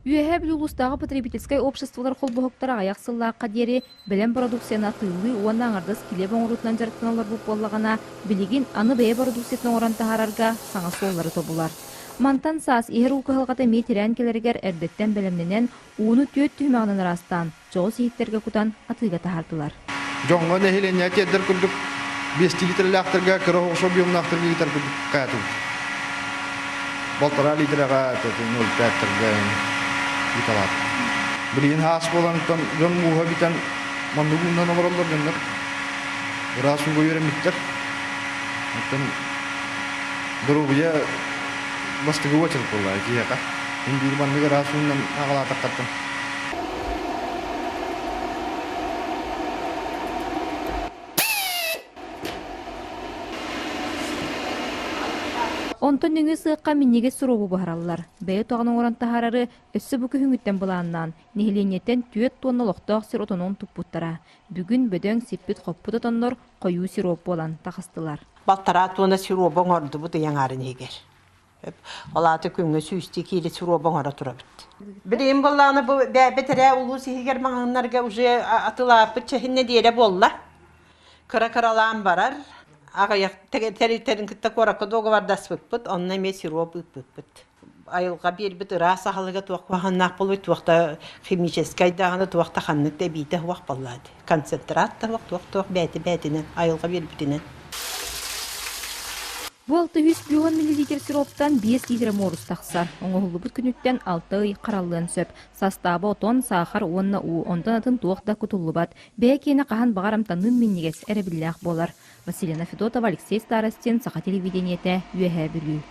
Үөһээ Бүлүү улуустааҕы потребительскай обществолар холбоһуктара аҕыйах сыллаахха диэри бэлэм бородууксуйаны атыылыы уонна аҥардас килиэп оҥоруутунан дьарыктана олорбут буоллаҕына, билигин аны бэйэ бородууксуйатын оҥорон таһаарарга саҥа суоллары тобулар. Мантан саас иһэр уу кыһалҕата эмиэ тирээн кэлэригэр эрдэттэн бэлэмнэнэн, ууну түөрт түһүмэҕинэн ыраастаан, дьоҕус иһиттэргэ кутан атыыга таһаардылар. Дьоҥҥо нэһилиэнньэ тиэрдэр курдук биэстии литрэлээхтэргэ кыра оҕус объемнаахтарга ыытар курдук хайатыбыт. Полтора литрэҕэ 0,5-тэргэ ыыталаат. Билигин хаас буолан дьон мууһа бүтэн маннык уунан олороллор дьоннор. Ыраас ууга үөрэммиттэр. Оттон доруобуйа бастакы уочарат буолла киһиэхэ. Мин биир маннык ыраас уунан аҕалаатаххаттан. Онтон нөҥүө сыахха минньигэс суругу буһараллар. Бэйэ отоҕун оҥорон таһаарары өссө бу күһүҥҥүттэн былааннаан, нэһилиэнньэттэн түөрт туонна олохтоох сир отонун туппуттара. Бүгүн бөдөҥ сиппит-хоппут отоннор хойуу сироп буолан таҕыстылар. Балтараа туонна сироп оҥордубут ыйаҥ аарын иһигэр. Ол аата күҥҥэ сүүстүү киилэ сироп оҥоро турабыт. Билигин буоллаҕына бу бэйэбит эрэ улуус иһигэр маҕаһыыннарга уже атылааппыт чэһин нэдиэлэ буолла. Кыра-кыралаан барар. Аҕыйах тэрилтэрин кытта куоракка дуогабардаспыппыт, онно эмиэ сироп ыыппыппыт. Айылҕа биэрбит ыраас аһылыга туох куһаҕаннаах буолуой, туох да химическэй даҕаны, туох да ханнык да эбиитэ суох буоллаа дии. Концентрат да суох, туох-туох бэйэтэ-бэйэтинэн, айылҕа биэрбитинэн. Бу 650 миллилитр сироптан 5 литр муорус тахсар. Оҥоһуллубут күнүттэн 6 ый хараллыан сөп. Састааба отон, саахар уонна уу, онтон атын туох да кутуллубат. Бэйэ киэнэ хаһан баҕар амтанныын минньигэс, эрэбиллээх буолар. Василина Федотова, Алексей Старостин, Саха телевидениетэ, Үөһээ Бүлүү.